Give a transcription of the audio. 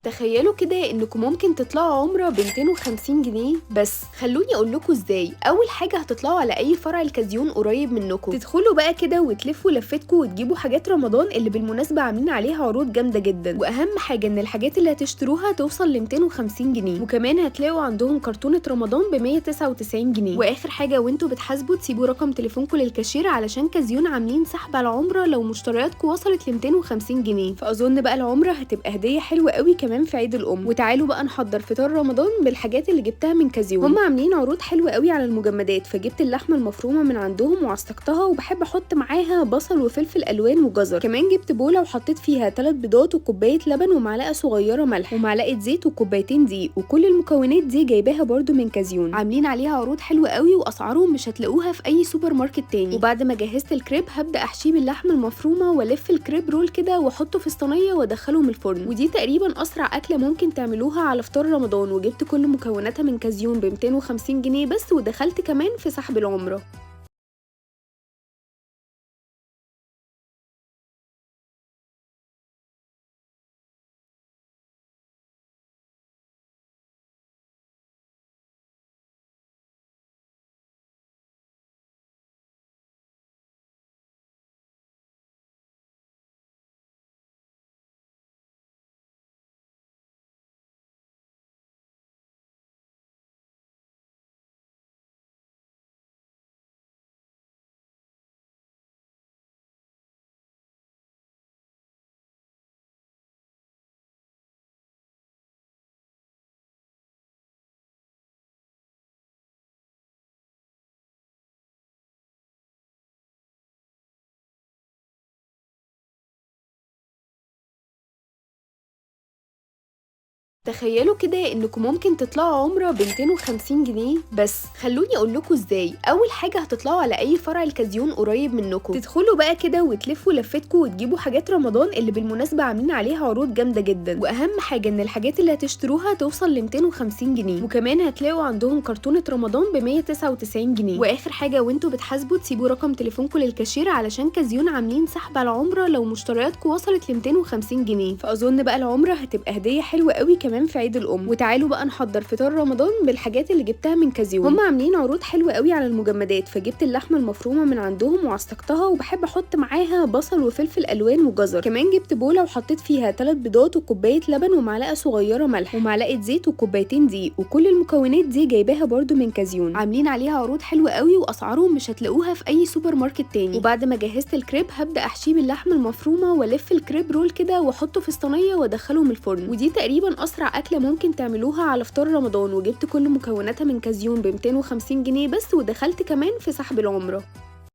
تخيلوا كده انكم ممكن تطلعوا عمره ب 250 جنيه بس. خلوني اقول لكم ازاي. اول حاجة هتطلعوا على اي فرع الكازيون قريب منكم، تدخلوا بقى كده وتلفوا لفتكم وتجيبوا حاجات رمضان اللي بالمناسبة عاملين عليها عروض جامدة جدا. واهم حاجة ان الحاجات اللي هتشتروها توصل ل 250 جنيه، وكمان هتلاقوا عندهم كرتونة رمضان ب 199 جنيه. واخر حاجة وانتوا بتحاسبوا تسيبوا رقم تليفونكم للكاشير علشان كازيون عاملين سحب على العمرة لو مشترياتكم وصلت ل 250 جنيه. فاظن بقى العمرة هتبقى هديه حلوة قوي كمان في عيد الام. وتعالوا بقى نحضر فطار رمضان بالحاجات اللي جبتها من كازيون. هم عاملين عروض حلوة قوي على المجمدات، فجبت اللحمة المفرومه من عندهم وعصقتها، وبحب احط معاها بصل وفلفل الوان وجزر. كمان جبت بوله وحطيت فيها 3 بيضات وكوبايه لبن ومعلقة صغيرة ملح ومعلقة زيت وكوبايتين دقيق، وكل المكونات دي جايباها برده من كازيون. عاملين عليها عروض حلوة قوي واسعارهم مش هتلاقوها في اي سوبر ماركت تاني. وبعد ما جهزت الكريب هبدا احشيه باللحمه المفرومه والف الكريب roll كده واحطه في الصينية وادخله من الفرن. ودي تقريبا اسرع اكله ممكن تعملوها على فطار رمضان، وجبت كل مكوناتها من كازيون ب 250 جنيه بس، ودخلت كمان في سحب العمرة. تخيلوا كده انكم ممكن تطلعوا عمره ب 250 جنيه بس. خلوني اقول لكم ازاي. اول حاجة هتطلعوا على اي فرع الكازيون قريب منكم، تدخلوا بقى كده وتلفوا لفتكم وتجيبوا حاجات رمضان اللي بالمناسبة عاملين عليها عروض جامدة جدا. واهم حاجة ان الحاجات اللي هتشتروها توصل ل 250 جنيه، وكمان هتلاقوا عندهم كرتونة رمضان ب 199 جنيه. واخر حاجة وانتوا بتحاسبوا تسيبوا رقم تليفونكم للكاشير علشان كازيون عاملين سحب على العمرة لو مشترياتكم وصلت ل 250 جنيه. فاظن بقى العمرة هتبقى هديه حلوة قوي كمان في عيد الام. وتعالوا بقى نحضر فطار رمضان بالحاجات اللي جبتها من كازيون. هم عاملين عروض حلوة قوي على المجمدات، فجبت اللحمة المفرومه من عندهم وعصقتها، وبحب احط معاها بصل وفلفل الوان وجزر. كمان جبت بوله وحطيت فيها 3 بيضات وكوبايه لبن ومعلقة صغيرة ملح ومعلقة زيت وكوبايتين دقيق، وكل المكونات دي جايباها برده من كازيون. عاملين عليها عروض حلوة قوي واسعارهم مش هتلاقوها في اي سوبر ماركت تاني. وبعد ما جهزت الكريب هبدا احشيه باللحمه المفرومه والف الكريب roll كده واحطه في الصينية وادخله من الفرن. ودي تقريبا اسرع اكله ممكن تعملوها على فطار رمضان، وجبت كل مكوناتها من كازيون ب 250 جنيه بس، ودخلت كمان في سحب العمرة.